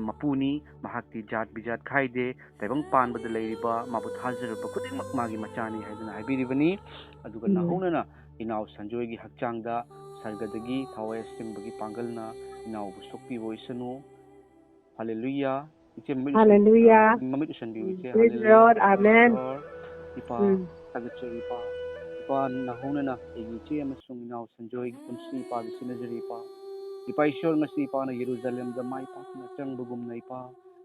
ꯃꯄꯨꯅꯤ꯫ ꯃꯍꯥꯛꯇꯤ ꯖꯥꯠ ꯕꯤꯖꯥꯠ ꯈꯥꯏꯗꯦ꯫ ꯇꯥꯏꯕꯪ ꯄꯥꯟꯕꯗ ꯂꯩꯔꯤꯕ, ꯃꯥꯕꯨ ꯊꯥꯖꯔꯕ ꯈꯨꯗꯤꯡꯃꯛ ꯃꯥꯒꯤ ꯃꯆꯥꯅꯤ ꯍꯥꯏꯗꯨꯅ ꯍꯥꯏꯕꯤꯔꯤꯕꯅꯤ꯫ ꯑꯗꯨꯒ ꯎꯝ꯫ ꯅꯍꯧꯅꯅ ꯏꯅꯥꯎ ꯁꯟꯖꯣꯏꯒꯤ ꯍꯛꯆꯥꯡꯗ ꯁꯔꯒꯗꯒꯤ ꯊꯋꯥꯏ ꯑꯁꯦꯡꯕꯒꯤ ꯄꯥꯡꯒꯜꯅ ꯏꯅꯥꯎꯕꯨ ꯁꯣꯛꯄꯤꯕ ꯑꯣꯏꯁꯅꯨ꯫ ꯍꯥꯂꯦꯂꯨꯌꯥ꯫ ꯏꯆꯦ, ꯃꯃꯤꯠ ꯎꯁꯟ-, ꯍꯥꯂꯦꯂꯨꯌꯥ꯫ ꯑ, ꯃꯃꯤꯠ ꯎꯁꯟꯕꯤꯌꯨ, ꯎꯝ, ꯏꯆꯦ꯫ Praise ꯍꯥꯂꯦꯂꯨꯌꯥ꯫ Lord. ꯑꯃꯦꯟ꯫ Lord, ꯏꯄꯥ, ꯎꯝ꯫ ꯊꯥꯒꯠꯆꯔꯤ, ꯏꯄꯥ꯫ ꯏꯄꯥ, ꯅꯍꯧꯅꯅ ꯑꯩꯒꯤ ꯏꯆꯦ ꯑꯃꯁꯨꯡ ꯏꯅꯥꯎ ꯁꯟꯖꯣꯏꯒꯤ ꯄꯨꯟꯁꯤ ꯏꯄꯥꯗ ꯁꯤꯟꯅꯖꯔꯤ, ꯏꯄꯥ꯫ ꯏꯄꯥ ꯏꯁꯣꯔ, ꯉꯁꯤ ꯏꯄꯥꯅ ꯌꯦꯔꯨꯁꯂꯦꯝꯗ ꯃꯥꯏ ꯄꯥꯛꯅ ꯆꯪꯕꯒꯨꯝꯅ, ꯏꯄꯥ,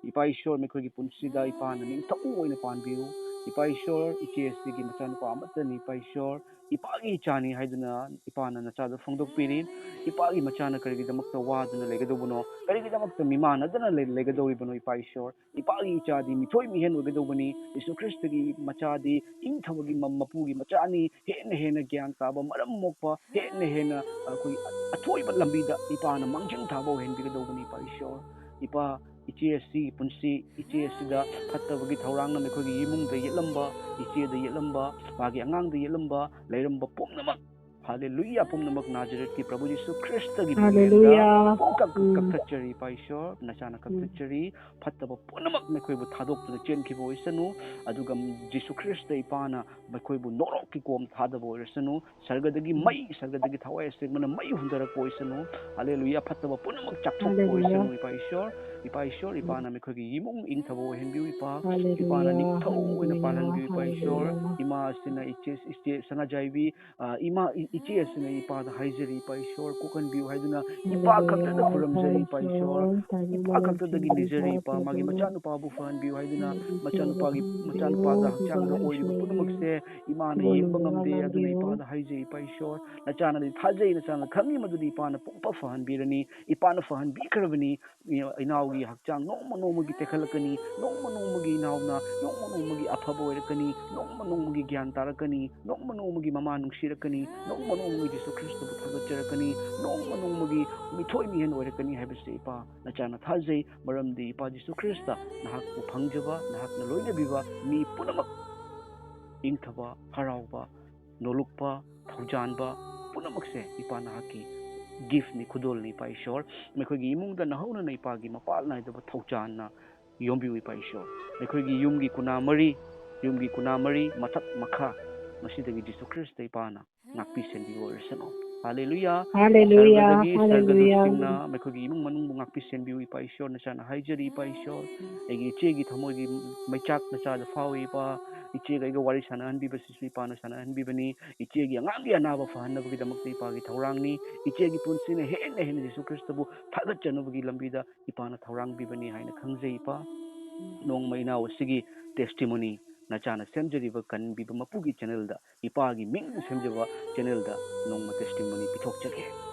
ꯏꯄꯥ ꯏꯁꯣꯔ, ꯃꯈꯣꯏꯒꯤ ꯄꯨꯟꯁꯤꯗ ꯏꯄꯥꯅ ꯅꯤꯡꯊꯧ ꯑꯣꯏꯅ ꯄꯥꯟꯕꯤꯌꯨ꯫ ꯏꯄꯥ ꯏꯁꯣꯔ, ꯏꯆꯦ ꯑꯁꯤꯒꯤ ꯃꯆꯥꯅꯨꯄꯥ ꯑꯃꯠꯇꯅꯤ, ꯏꯄꯥ ꯏꯁꯣꯔ꯫ ꯏꯄꯥꯒꯤ ꯏꯆꯥꯅꯤ ꯍꯥꯏꯗꯨꯅ ꯏꯄꯥꯅ ꯅꯆꯥꯗ ꯐꯣꯡꯗꯣꯛꯄꯤꯔꯤ꯫ ꯏꯄꯥꯒꯤ ꯃꯆꯥꯅ ꯀꯔꯤꯒꯤꯗꯃꯛꯇ ꯋꯥꯗꯨꯅ ꯂꯩꯒꯗꯧꯕꯅꯣ? ꯀꯔꯤꯒꯤꯗꯃꯛꯇ ꯃꯤꯃꯥꯟꯅꯗꯅ ꯂꯩ-, ꯂꯩꯒꯗꯧꯔꯤꯕꯅꯣ, ꯏꯄꯥ ꯏꯁꯣꯔ? ꯏꯄꯥꯒꯤ ꯏꯆꯥꯗꯤ ꯃꯤꯊꯣꯏ ꯃꯤꯍꯦꯟ ꯑꯣꯏꯒꯗꯧꯕꯅꯤ꯫ ꯌꯤꯁꯨ ꯈ꯭ꯔꯤꯁꯇꯒꯤ ꯃꯆꯥꯗꯤ ꯏꯪꯊꯕꯒꯤ ꯃ-, ꯃꯄꯨꯒꯤ ꯃꯆꯥꯅꯤ꯫ ꯍꯦꯟꯅ ꯍꯦꯟꯅ ꯒ꯭ꯌꯥꯟ ꯇꯥꯕ, ꯃꯔꯝ ꯃꯣꯛꯄ, ꯍꯦꯟꯅ ꯍꯦꯟꯅ ꯑꯩꯈꯣꯏ ꯑꯊꯣꯏꯕ ꯂꯝꯕꯤꯗ ꯏꯄꯥꯅ ꯃꯥꯡꯖꯤꯜ ꯊꯥꯕ ꯑꯣꯏꯍꯟꯕꯤꯒꯗꯧꯕꯅꯤ, ꯏꯄꯥ ꯏꯁꯣꯔ꯫ ꯏꯄꯥ, ꯏꯆꯦ ꯑꯁꯤꯒꯤ ꯄꯨꯟꯁꯤ, ꯏꯆꯦ ꯑꯁꯤꯗ ꯐꯠꯇꯕꯒꯤ ꯊꯧꯔꯥꯡꯅ ꯃꯈꯣꯏꯒꯤ ꯏꯃꯨꯡꯗ ꯌꯦꯠꯂꯝꯕ, ꯏꯆꯦꯗ ꯌꯦꯠꯂꯝꯕ, ꯃꯥꯒꯤ ꯑꯉꯥꯡꯗ ꯌꯦꯠꯂꯝꯕ, ꯂꯩꯔꯝꯕ ꯄꯨꯝꯅꯃꯛ, ꯍꯥꯂꯦꯂꯨꯌꯥ, ꯄꯨꯝꯅꯃꯛ ꯅꯥꯖꯔꯦꯠꯀꯤ ꯄ꯭ꯔꯚꯨ ꯌꯤꯁꯨ ꯈ꯭ꯔꯤꯁꯇꯒꯤ ꯃꯤꯡꯂꯦꯟꯗ ꯍꯥꯂꯦꯂꯨꯌꯥ꯫ ꯄꯨꯝꯀꯛ ꯎꯝ꯫ ꯀꯛꯊꯠꯆꯔꯤ, ꯏꯄꯥ ꯏꯁꯣꯔ, ꯅꯆꯥꯅ ꯎꯝ꯫ ꯀꯛꯊꯠꯆꯔꯤ꯫ ꯐꯠꯇꯕ ꯄꯨꯝꯅꯃꯛ ꯃꯈꯣꯏꯕꯨ ꯊꯥꯗꯣꯛꯇꯨꯅ ꯆꯦꯟꯈꯤꯕ ꯑꯣꯏꯁꯅꯨ꯫ ꯑꯗꯨꯒ ꯖꯤꯁꯨ ꯈ꯭ꯔꯤꯁꯇ ꯏꯄꯥꯅ ꯃꯈꯣꯏꯕꯨ ꯅꯣꯔꯣꯛꯀꯤ ꯀꯣꯝ ꯊꯥꯗꯕ ꯑꯣꯏꯔꯁꯅꯨ꯫ ꯁꯔꯒꯗꯒꯤ ꯎꯝ꯫ ꯃꯩ, ꯁꯔꯒꯗꯒꯤ ꯊꯋꯥꯏ ꯑꯁꯦꯡꯕꯅ ꯃꯩ ꯍꯨꯟꯊꯔꯛꯄ ꯑꯣꯏꯁꯅꯨ꯫ ꯍꯥꯂꯦꯂꯨꯌꯥ, ꯐꯠꯇꯕ ꯄꯨꯝꯅꯃꯛ ꯆꯥꯛꯊꯣꯛꯄ ꯍꯥꯂꯦꯂꯨꯌꯥ꯫ ꯑꯣꯏꯁꯅꯨ, ꯏꯄꯥ ꯏꯁꯣꯔ꯫ ꯏꯄꯥ ꯏꯁꯣꯔ, ꯎꯝ꯫ ꯏꯄꯥꯅ ꯃꯈꯣꯏꯒꯤ ꯏꯃꯨꯡ ꯏꯪꯊꯕ ꯑꯣꯏꯍꯟꯕꯤꯌꯨ, ꯏꯄꯥ꯫ ꯍꯥꯂꯦꯂꯨꯌꯥ, ꯏꯄꯥꯅ ꯅꯤꯡꯊꯧ ꯑꯣꯏꯅ ꯍꯥꯂꯦꯂꯨꯌꯥ, ꯄꯥꯜꯍꯟꯕꯤꯌꯨ, ꯏꯄꯥ ꯏꯁꯣꯔ꯫ ꯍꯥꯂꯦꯂꯨꯌꯥ꯫ ꯏꯃꯥ ꯑꯁꯤꯅ ꯏꯆꯦ, ꯏꯆꯦ ꯁꯅꯥꯖꯥꯏꯕꯤ, ꯑ, ꯏꯃꯥ, ꯏ-, ꯏꯆꯦ ꯑꯁꯤꯅ ꯏꯄꯥꯗ ꯍꯥꯏꯖꯔꯤ, ꯏꯄꯥ ꯏꯁꯣꯔ, ꯀꯣꯛꯍꯟꯕꯤꯌꯨ ꯍꯥꯏꯗꯨꯅ ꯏꯄꯥ ꯈꯛꯇꯗ ꯍꯥꯂꯦꯂꯨꯌꯥ, ꯈꯨꯔꯨꯝꯖꯔꯤ, ꯏꯄꯥ ꯏꯄꯥ ꯏꯁꯣꯔ꯫ ꯏꯁꯣꯔ, ꯏꯄꯥ ꯈꯛꯇꯗꯒꯤ ꯍꯥꯂꯦꯂꯨꯌꯥ, ꯅꯤꯖꯔꯤ, ꯏꯄꯥ꯫ ꯃꯥꯒꯤ ꯃꯆꯥꯅꯨꯄꯥꯕꯨ ꯐꯍꯟꯕꯤꯌꯨ ꯍꯥꯏꯗꯨꯅ, ꯎꯝ, ꯃꯆꯥꯅꯨꯄꯥꯒꯤ, ꯃꯆꯥꯅꯨꯄꯥꯗ ꯍꯛꯆꯥꯡꯗ ꯑꯣꯏꯔꯤꯕ ꯄꯨꯝꯅꯃꯛꯁꯦ ꯏꯃꯥꯅ ꯌꯦꯡꯕ ꯉꯝꯗꯦ, ꯑꯗꯨꯅ ꯏꯄꯥꯗ ꯍꯥꯏꯖꯩ, ꯏꯄꯥ ꯏꯁꯣꯔ꯫ ꯅꯆꯥꯅꯗꯤ ꯊꯥꯖꯩ, ꯅꯆꯥꯅ ꯈꯪꯉꯤ, ꯃꯗꯨꯗꯤ ꯏꯄꯥꯅ ꯄꯨꯡꯐ ꯐꯍꯟꯕꯤꯔꯅꯤ, ꯏꯄꯥꯅ ꯐꯍꯟꯕꯤꯈ꯭ꯔꯕꯅꯤ꯫ ꯏꯅꯥꯎꯒꯤ ꯍꯛꯆꯥꯡ ꯅꯣꯡꯃ ꯅꯣꯡꯃꯒꯤ ꯇꯦꯛꯈꯠꯂꯛꯀꯅꯤ, ꯅꯣꯡꯃ ꯅꯣꯡꯃꯒꯤ ꯏꯅꯥꯎꯅ ꯅꯣꯡꯃ ꯅꯣꯡꯃꯒꯤ ꯑꯐꯕ ꯑꯣꯏꯔꯛꯀꯅꯤ, ꯅꯣꯡꯃ ꯅꯣꯡꯃꯒꯤ ꯒ꯭ꯌꯥꯟ ꯇꯥꯔꯛꯀꯅꯤ, ꯅꯣꯡꯃ ꯅꯣꯡꯃꯒꯤ ꯃꯃꯥ ꯅꯨꯡꯁꯤꯔꯛꯀꯅꯤ, ꯅꯣꯡꯃ ꯅꯣꯡꯃꯒꯤ ꯖꯤꯁꯨ ꯈ꯭ꯔꯤꯁꯇꯕꯨ ꯊꯥꯒꯠꯆꯔꯛꯀꯅꯤ, ꯅꯣꯡꯃ ꯅꯣꯡꯃꯒꯤ ꯃꯤꯊꯣꯏ ꯃꯤꯍꯦꯟ ꯑꯣꯏꯔꯛꯀꯅꯤ ꯍꯥꯏꯕꯁꯦ, ꯏꯄꯥ, ꯅꯆꯥꯅ ꯊꯥꯖꯩ꯫ ꯃꯔꯝꯗꯤ, ꯏꯄꯥ ꯖꯤꯁꯨ ꯈ꯭ꯔꯤꯁꯇ, ꯅꯍꯥꯛꯄꯨ ꯐꯪꯖꯕ, ꯅꯍꯥꯛꯅ ꯂꯣꯏꯅꯕꯤꯕ ꯃꯤ ꯄꯨꯝꯅꯃꯛ ꯏꯪꯊꯕ, ꯍꯔꯥꯎꯕ, ꯅꯣꯂꯨꯛꯄ, ꯊꯧꯖꯥꯟꯕ ꯄꯨꯝꯅꯃꯛꯁꯦ, ꯏꯄꯥ, ꯅꯍꯥꯛꯀꯤ gift ꯅꯤ, ꯈꯨꯗꯣꯜꯅꯤ, ꯏꯄꯥ ꯏꯁꯣꯔ꯫ ꯃꯈꯣꯏꯒꯤ ꯏꯃꯨꯡꯗ ꯅꯍꯧꯅꯅ ꯏꯄꯥꯒꯤ ꯃꯄꯥꯜ ꯅꯥꯏꯗꯕ ꯊꯧꯖꯥꯟꯅ ꯌꯣꯝꯕꯤꯌꯨ, ꯏꯄꯥ ꯏꯁꯣꯔ꯫ ꯃꯈꯣꯏꯒꯤ ꯌꯨꯝꯒꯤ ꯀꯨꯅꯥ ꯃꯔꯤ, ꯌꯨꯝꯒꯤ ꯀꯨꯅꯥ ꯃꯔꯤ, ꯃꯊꯛ ꯃꯈꯥ, ꯃꯁꯤꯗꯒꯤ ꯖꯤꯁꯨ ꯈ꯭ꯔꯤꯁꯇ ꯏꯄꯥꯅ ꯉꯥꯛꯄꯤ ꯁꯦꯟꯕꯤꯕ ꯑꯣꯏꯔꯁꯅꯨ꯫ ꯍꯥꯂꯦꯂꯨꯌꯥ꯫ ꯍꯥꯂꯦꯂꯨꯌꯥ, ꯁꯔꯒꯗꯨꯁꯤꯡꯅ ꯍꯥꯂꯦꯂꯨꯌꯥ꯫ ꯃꯈꯣꯏꯒꯤ ꯏꯃꯨꯡ ꯃꯅꯨꯡꯕꯨ ꯉꯥꯛꯄꯤ ꯁꯦꯟꯕꯤꯌꯨ, ꯏꯄꯥ ꯏꯁꯣꯔ꯫ ꯅꯆꯥꯅ ꯍꯥꯏꯖꯔꯤ, ꯏꯄꯥ ꯏꯁꯣꯔ, ꯑꯩꯒꯤ ꯏꯆꯦꯒꯤ ꯊꯃꯣꯏꯒꯤ ꯃꯩꯆꯥꯛ ꯅꯆꯥꯗ ꯐꯥꯎꯏ, ꯏꯄꯥ꯫ ꯏꯆꯦꯒ ꯑꯩꯒ ꯋꯥꯔꯤ ꯁꯥꯟꯅꯍꯟꯕꯤꯕꯁꯤꯁꯨ ꯏꯄꯥꯅ ꯁꯥꯟꯅꯍꯟꯕꯤꯕꯅꯤ꯫ ꯏꯆꯦꯒꯤ ꯑꯉꯥꯡꯒꯤ ꯑꯅꯥꯕ ꯐꯍꯟꯅꯕꯒꯤꯗꯃꯛꯇ ꯏꯄꯥꯒꯤ ꯊꯧꯔꯥꯡꯅꯤ꯫ ꯏꯆꯦꯒꯤ ꯄꯨꯟꯁꯤꯅ ꯍꯦꯟꯅ ꯍꯦꯟꯅ ꯖꯤꯁꯨ ꯈ꯭ꯔꯤꯁꯇꯕꯨ ꯊꯥꯒꯠꯆꯅꯕꯒꯤ ꯂꯝꯕꯤꯗ ꯏꯄꯥꯅ ꯊꯧꯔꯥꯡꯕꯤꯕꯅꯤ ꯍꯥꯏꯅ ꯈꯪꯖꯩ, ꯏꯄꯥ꯫ ꯅꯣꯡꯃ ꯏꯅꯥꯎ ꯑꯁꯤꯒꯤ testimony, ꯅꯆꯥꯅ ꯁꯦꯝꯖꯔꯤꯕ ꯀꯟꯕꯤꯕ ꯃꯄꯨꯒꯤ channelꯗ, ꯏꯄꯥꯒꯤ ꯃꯤꯡꯅ ꯁꯦꯝꯖꯕ channelꯗ ꯅꯣꯡꯃ testimony ꯄꯤꯊꯣꯛꯆꯒꯦ꯫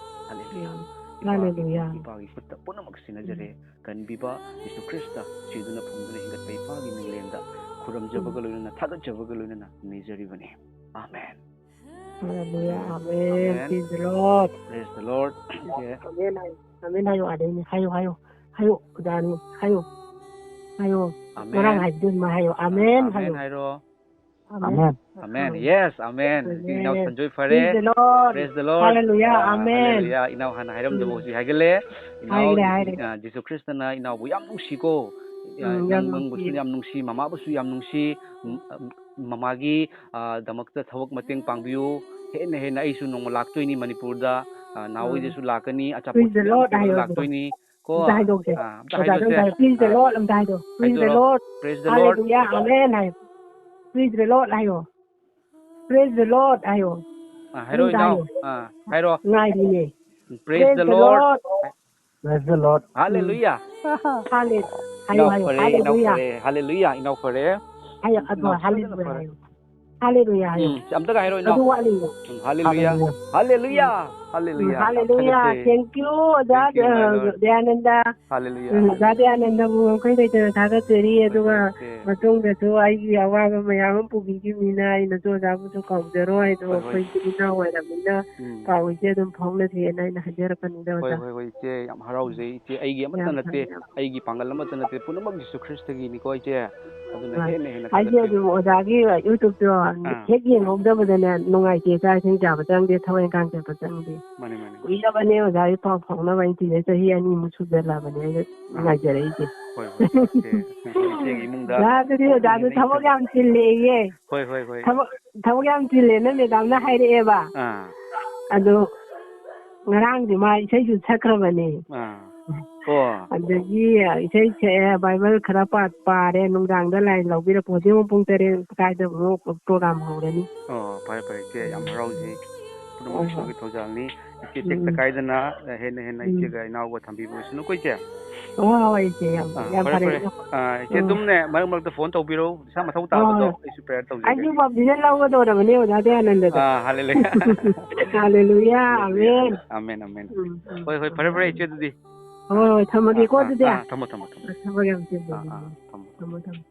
ꯍꯥꯂꯦꯂꯨꯌꯥ꯫ ꯎꯝ꯫ ꯏꯄꯥꯒꯤ, ꯍꯥꯂꯦꯂꯨꯌꯥ꯫ ꯏꯄꯥꯒꯤ ꯈꯨꯠꯇ ꯄꯨꯝꯅꯃꯛ ꯁꯤꯟꯅꯖꯔꯦ꯫ ꯎꯝ꯫ ꯀꯟꯕꯤꯕ ꯖꯤꯁꯨ ꯈ꯭ꯔꯤꯁꯇ, ꯁꯤꯗꯨꯅ ꯐꯨꯝꯗꯨꯅ ꯍꯤꯡꯒꯠꯄ ꯏꯄꯥꯒꯤ ꯃꯤꯡꯂꯦꯟꯗ ꯈꯨꯔꯨꯝꯖꯕꯒ ꯎꯝ꯫ ꯂꯣꯏꯅꯅ, ꯊꯥꯒꯠꯆꯕꯒ ꯂꯣꯏꯅꯅ ꯅꯤꯖꯔꯤꯕꯅꯤ꯫ Amen. Hallelujah, amen. Amen. Praise the Lord꯫ Praise the Lord꯫ ꯏꯆꯦ꯫ ꯑꯃꯦꯟ ꯍꯥꯏꯌꯨ꯫ ꯑꯃꯦꯟ ꯍꯥꯏꯌꯨ, ꯑꯗꯩꯅꯦ꯫ ꯍꯥꯏꯌꯨ, ꯍꯥꯏꯌꯨ꯫ ꯍꯥꯏꯌꯨ, ꯑꯣꯖꯥꯅꯤ꯫ ꯍꯥꯏꯌꯨ꯫ ꯍꯥꯏꯌꯨ꯫ ꯑꯃꯦꯟ꯫ ꯉꯔꯥꯡ ꯍꯥꯏꯕꯗꯨ ꯑꯗꯨꯃꯥꯏ ꯍꯥꯏꯌꯨ꯫ ꯑꯃꯦꯟ ꯑꯃꯦꯟ ꯍꯥꯏꯌꯨ꯫ ꯍꯥꯏꯔꯣ꯫ Amen. Amen. Amen. Yes, amen. ꯑꯗꯨꯗꯤ ꯏꯅꯥꯎ ꯑꯃꯦꯟ꯫ ꯁꯟꯖꯣꯏ ꯐꯔꯦ꯫ Praise the Lord꯫ Praise the Lord꯫ Hallelujah, ꯑꯥ, ꯑꯃꯦꯟ꯫ ꯍꯥꯂꯦꯂꯨꯌꯥ꯫ ꯏꯅꯥꯎ ꯍꯥꯟꯅ ꯍꯥꯏꯔꯝꯗꯕ ꯎꯝ꯫ ꯍꯧꯖꯤꯛ ꯍꯥꯏꯒꯠꯂꯦ꯫ ꯏꯅꯥꯎ ꯍꯥꯏꯒꯠꯂꯦ, ꯖꯤ-, ꯍꯥꯏꯒꯠꯂꯦ꯫ ꯑꯥ, ꯖꯤꯁꯨ ꯈ꯭ꯔꯤꯁꯇꯅ ꯏꯅꯥꯎꯕꯨ ꯌꯥꯝ ꯅꯨꯡꯁꯤꯀꯣ꯫ ꯑꯥ, ꯎꯝ, ꯌꯥꯝ ꯅꯪ, ꯅꯪꯕꯨꯁꯨ ꯅꯨꯡꯁꯤ꯫ ꯌꯥꯝ ꯅꯨꯡꯁꯤ, ꯃꯃꯥꯕꯨꯁꯨ ꯌꯥꯝ ꯅꯨꯡꯁꯤ꯫ ꯎꯝ, ꯎꯝ, ꯃꯃꯥꯒꯤ, ꯑꯥ, ꯗꯃꯛꯇ ꯊꯕꯛ ꯃꯇꯦꯡ ꯄꯥꯡꯕꯤꯌꯨ꯫ ꯍꯦꯟꯅ ꯍꯦꯟꯅ ꯑꯩꯁꯨ ꯅꯣꯡꯃ ꯂꯥꯛꯇꯣꯏꯅꯤ ꯃꯅꯤꯄꯨꯔꯗ꯫ ꯑꯥ, ꯎꯝ꯫ ꯅꯍꯥꯟꯋꯥꯏꯗꯁꯨ ꯂꯥꯛꯀꯅꯤ, Praise the ꯑꯆꯥꯄꯣꯠꯁꯨ ꯌꯥꯝ Lord ꯄꯨꯔꯒ ꯍꯥꯏꯌꯣ ꯑꯗꯨꯒ꯫ ꯂꯥꯛꯇꯣꯏꯅꯤ꯫ ꯀꯣ, ꯑꯝꯇ ꯍꯥꯏꯗꯣꯛꯁꯦ꯫ ꯑꯥ, ꯑꯝꯇ ꯑꯣꯖꯥꯗ ꯍꯥꯏꯗꯣꯛꯁꯦ꯫ ꯑꯝꯇ ꯍꯥꯏꯌꯨ꯫ Praise the ꯑꯥ, Lord ꯑꯝꯇ ꯍꯥꯏꯗꯣ꯫ ꯍꯥꯏꯗꯣꯔꯣ꯫ Praise the Lord꯫ Hallelujah, amen ꯍꯥꯏꯌꯨ꯫ Praise the Lord ꯍꯥꯏꯌꯣ꯫ Praise the Lord ꯍꯥꯏꯌꯣ꯫ ꯑꯥ, ꯍꯥꯏꯔꯣ ꯑꯗꯨꯝꯇ ꯏꯅꯥꯎ꯫ ꯍꯥꯏꯌꯣ꯫ ꯑꯥ, ꯍꯥꯏꯔꯣ꯫ ꯉꯥꯏꯔꯤꯅꯦ꯫ Praise the Praise the Lord꯫ Lord꯫ Praise the Lord꯫ Um. Hallelujah꯫ ꯍꯥꯂꯦ-, ꯍꯥꯏꯌꯣ, ꯏꯅꯥꯎ ꯍꯥꯏꯌꯣ꯫ ꯐꯔꯦ, ꯏꯅꯥꯎ Hallelujah꯫ ꯐꯔꯦ꯫ Hallelujah, ꯏꯅꯥꯎ ꯐꯔꯦ꯫ ꯍꯥꯏꯌꯣ, ꯑꯗꯣ ꯏꯅꯥꯎ ꯁꯣꯏꯗꯅ hallelujah ꯐꯔꯦ꯫ ꯍꯥꯏꯌꯣ꯫ Hallelujah ꯍꯥꯏꯌꯣ꯫ ꯎꯝ, ꯁꯤ ꯑꯝꯇꯒ ꯍꯥꯏꯔꯣ, ꯏꯅꯥꯎ꯫ ꯑꯗꯨ ꯋꯥꯠꯂꯤꯅꯦ꯫ ꯎꯝ, hallelujah꯫ Hallelujah꯫ Hallelujah꯫ ꯎꯝ, ꯌꯥꯝ hallelujah꯫ ꯊꯥꯒꯠꯆꯩ꯫ Thank you, ꯑꯣꯖꯥ, Thank you, my Lord꯫ Dayananda. Hallelujah, ꯎꯝ, ꯑꯣꯖꯥ hallelujah꯫ ꯗꯌꯥꯅꯟꯗꯕꯨ ꯃꯈꯣꯏ ꯂꯩꯇꯅ ꯊꯥꯒꯠꯆꯔꯤ꯫ ꯍꯣꯏ, ꯑꯗꯨꯒ ꯍꯣꯏ, ꯏꯆꯦ꯫ ꯃꯇꯨꯡꯗꯁꯨ ꯑꯩꯒꯤ ꯑꯋꯥꯕ ꯃꯌꯥꯝ ꯑꯃ ꯄꯨꯕꯤꯈꯤꯕꯅꯤꯅ ꯑꯩꯅꯁꯨ ꯑꯣꯖꯥꯕꯨꯁꯨ ꯀꯥꯎꯖꯔꯣꯏ꯫ ꯑꯗꯣ ꯍꯣꯏ, ꯍꯣꯏ꯫ ꯑꯩꯈꯣꯏ ꯏꯆꯤꯜ ꯏꯅꯥꯎ ꯑꯣꯏꯔꯕꯅꯤꯅ ꯎꯝ꯫ ꯄꯥꯎ ꯏꯆꯦ ꯑꯗꯨꯝ ꯐꯥꯎꯅꯁꯦꯅ ꯑꯩꯅ ꯍꯥꯏꯖꯔꯛꯄꯅꯤꯗ, ꯍꯣꯏ, ꯑꯣꯖꯥ꯫ ꯍꯣꯏ, ꯍꯣꯏ, ꯏꯆꯦ, ꯌꯥꯝ ꯍꯔꯥꯎꯖꯩ꯫ ꯏꯆꯦ, ꯑꯩꯒꯤ ꯑꯃꯠꯇ ꯌꯥꯝ ꯅꯠꯇꯦ, ꯐꯔꯦ, ꯌꯥꯝ ꯑꯩꯒꯤ ꯄꯥꯡꯒꯜ ꯑꯃꯠꯇ ꯅꯠꯇꯦ, ꯄꯨꯝꯅꯃꯛ ꯖꯤꯁꯨ ꯈ꯭ꯔꯤꯁꯇꯒꯤꯅꯤꯀꯣ, ꯏꯆꯦ꯫ ꯑꯗꯨꯅ ꯍꯣꯏ꯫ ꯍꯦꯟꯅ ꯍꯦꯟꯅ ꯑꯩꯁꯦ ꯊꯥꯒꯠꯄꯤꯌꯨ꯫ ꯑꯗꯨꯝ ꯑꯣꯖꯥꯒꯤ YouTube-ꯇꯣ ꯑꯥ꯫ ꯍꯦꯛ ꯌꯦꯡꯍꯧꯗꯕꯗꯅꯦ ꯅꯨꯡꯉꯥꯏꯇꯦ, ꯆꯥꯛ ꯏꯁꯤꯡ ꯆꯥꯕ ꯆꯪꯗꯦ, ꯊꯕꯛ ꯏꯪꯈꯥꯡ ꯆꯠꯄ ꯆꯪꯗꯦ꯫ ꯃꯥꯅꯤ, ꯃꯥꯅꯤ꯫ ꯀꯨꯏꯔꯕꯅꯦ ꯑꯣꯖꯥꯒꯤ ꯄꯥꯎ ꯐꯥꯎꯅꯕ, ꯑꯩ ꯇꯤꯟꯅꯩ ꯆꯍꯤ ꯑꯅꯤꯃꯨꯛ ꯁꯨꯖꯜꯂꯛꯑꯕꯅꯦ ꯑꯩꯅ ꯑꯥ꯫ ꯉꯥꯏꯖꯔꯛꯏꯁꯦ꯫ ꯍꯣꯏ, ꯍꯣꯏ, ꯏꯆꯦ꯫ ꯏꯆꯦꯒꯤ ꯏꯃꯨꯡꯗ ꯑꯣꯖꯥ, ꯑꯗꯨꯗꯤ ꯑꯣꯖꯥꯗꯣ ꯊꯕꯛ ꯌꯥꯝ ꯆꯤꯜꯂꯦꯌꯦ꯫ ꯍꯣꯏ, ꯍꯣꯏ, ꯍꯣꯏ꯫ ꯊꯕꯛ, ꯊꯕꯛ ꯌꯥꯝ ꯆꯤꯜꯂꯦꯅ ꯃꯦꯗꯥꯝꯅ ꯍꯥꯏꯔꯛꯑꯦꯕ꯫ ꯑꯥ꯫ ꯑꯗꯣ ꯉꯔꯥꯡꯗꯤ ꯃꯥ ꯏꯁꯩꯁꯨ ꯁꯛꯈ꯭ꯔꯕꯅꯦ꯫ ꯑꯥ꯫ ꯑꯣ꯫ ꯑꯗꯒꯤ ꯏꯁꯩ ꯁꯛꯑꯦ, ꯕꯥꯏꯕꯜ ꯈꯔ ꯄꯥ-, ꯄꯥꯔꯦ, ꯅꯨꯡꯗꯥꯡꯗ ꯂꯥꯏꯟ ꯂꯧꯕꯤꯔꯛꯄ, ꯍꯧꯖꯤꯛ ꯑꯃꯨꯛ ꯄꯨꯡ ꯇꯔꯦꯠ ꯃꯈꯥꯏꯗ ꯑꯃꯨꯛ ꯄ꯭ꯔꯣꯒ꯭ꯔꯥꯝ ꯍꯧꯔꯅꯤ꯫ ꯑꯣ, ꯐꯔꯦ, ꯐꯔꯦ, ꯏꯆꯦ, ꯌꯥꯝ ꯍꯔꯥꯎꯖꯩ꯫ ꯄꯨꯝꯅꯃꯛ ꯍꯣꯏ, ꯍꯣꯏ꯫ ꯏꯁꯣꯔꯒꯤ ꯊꯧꯖꯥꯜꯅꯤ꯫ ꯏꯆꯦ ꯇꯦꯛꯇ ꯎꯝ꯫ ꯀꯥꯏꯗꯅ ꯍꯦꯟꯅ ꯍꯦꯟꯅ ꯎꯝ꯫ ꯏꯆꯦꯒ ꯏꯅꯥꯎꯒ ꯊꯝꯕꯤꯕ ꯑꯣꯏꯁꯅꯨꯀꯣ, ꯏꯆꯦ꯫ ꯍꯣꯏ, ꯍꯣꯏ, ꯏꯆꯦ, ꯌꯥꯝ, ꯑꯥ, ꯌꯥꯝ ꯐꯔꯦ, ꯐꯔꯦ, ꯐꯔꯦ꯫ ꯏꯅꯥꯎ꯫ ꯑꯥ, ꯏꯆꯦ ꯎꯝ꯫ ꯑꯗꯨꯝꯅꯦ, ꯃꯔꯛ ꯃꯔꯛꯇ ꯐꯣꯟ ꯇꯧꯕꯤꯔꯣ, ꯏꯁꯥ ꯃꯊꯧ ꯍꯣꯏ, ꯇꯥꯕꯗꯣ ꯍꯣꯏ꯫ ꯑꯩꯁꯨ ꯄ꯭ꯔꯦꯌꯔ ꯇꯧꯖꯒꯦ꯫ ꯑꯩꯁꯨ ꯕꯥꯞꯇꯤꯖꯝ ꯂꯧꯒꯗꯧꯔꯕꯅꯦ, ꯑꯣꯖꯥ ꯗꯌꯥꯅꯟꯗꯗ꯫ ꯑꯥ, hallelujah. Hallelujah, hallelujah. Amen. Amen, amen. ꯎꯝ, ꯎꯝ, ꯍꯣꯏ, ꯍꯣꯏ, ꯎꯝ, ꯐꯔꯦ, ꯐꯔꯦ, ꯎꯝ꯫ ꯏꯆꯦ, ꯑꯗꯨꯗꯤ꯫ ꯍꯣꯏ, ꯍꯣꯏ, ꯊꯝꯃꯒꯦꯀꯣ, ꯑꯥ, ꯑꯥ, ꯑꯗꯨꯗꯤ꯫ ꯑꯥ, ꯊꯝꯃꯣ, ꯊꯝꯃꯣ, ꯊꯝꯃꯣ꯫ ꯑꯁ, ꯊꯕꯛ ꯌꯥꯝ ꯆꯤꯜꯂꯦ꯫ ꯑꯥ, ꯑꯥ, ꯊꯝꯃꯣ꯫ ꯊꯝꯃꯣ, ꯊꯝꯃꯣ꯫